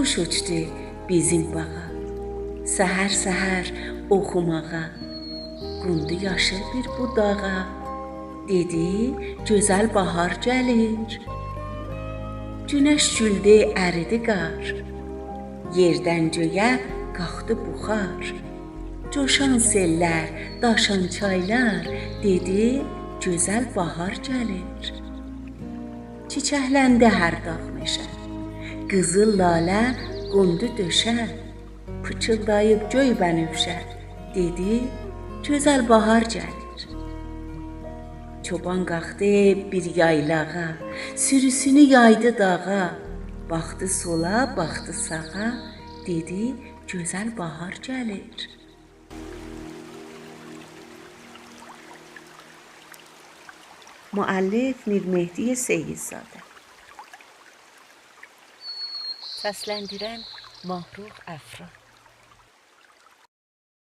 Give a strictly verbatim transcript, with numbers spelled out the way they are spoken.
قوش اوچدو بیزیم باغا، سحر-سحر اوخوماغا. قوندو یاشیل بیر بوداغا، دئدی: «گؤزل باهار گلیر.» گونش گولدو، اریدی قار، یئردن گؤیه قالخدی بخار. جوشان سئللر، داشان چایلار، دئدی: «گؤزل باهار گلیر.» چیچکلندی هر داغ مئشه، قیزیل لاله قوندو دؤشه. پیچیلداییب گؤی بنفشه، دئدی: «گؤزل باهار گلیر.» چوبان قالخدی بیر یایلاغا، سوروسونو یایدی داغا. باخدی سولا، باخدی ساغا، دئدی: «گؤزل باهار گلیر.» مؤلف: میرمهدی سیدزاده. سسلندیرن: ماهرخ افرا.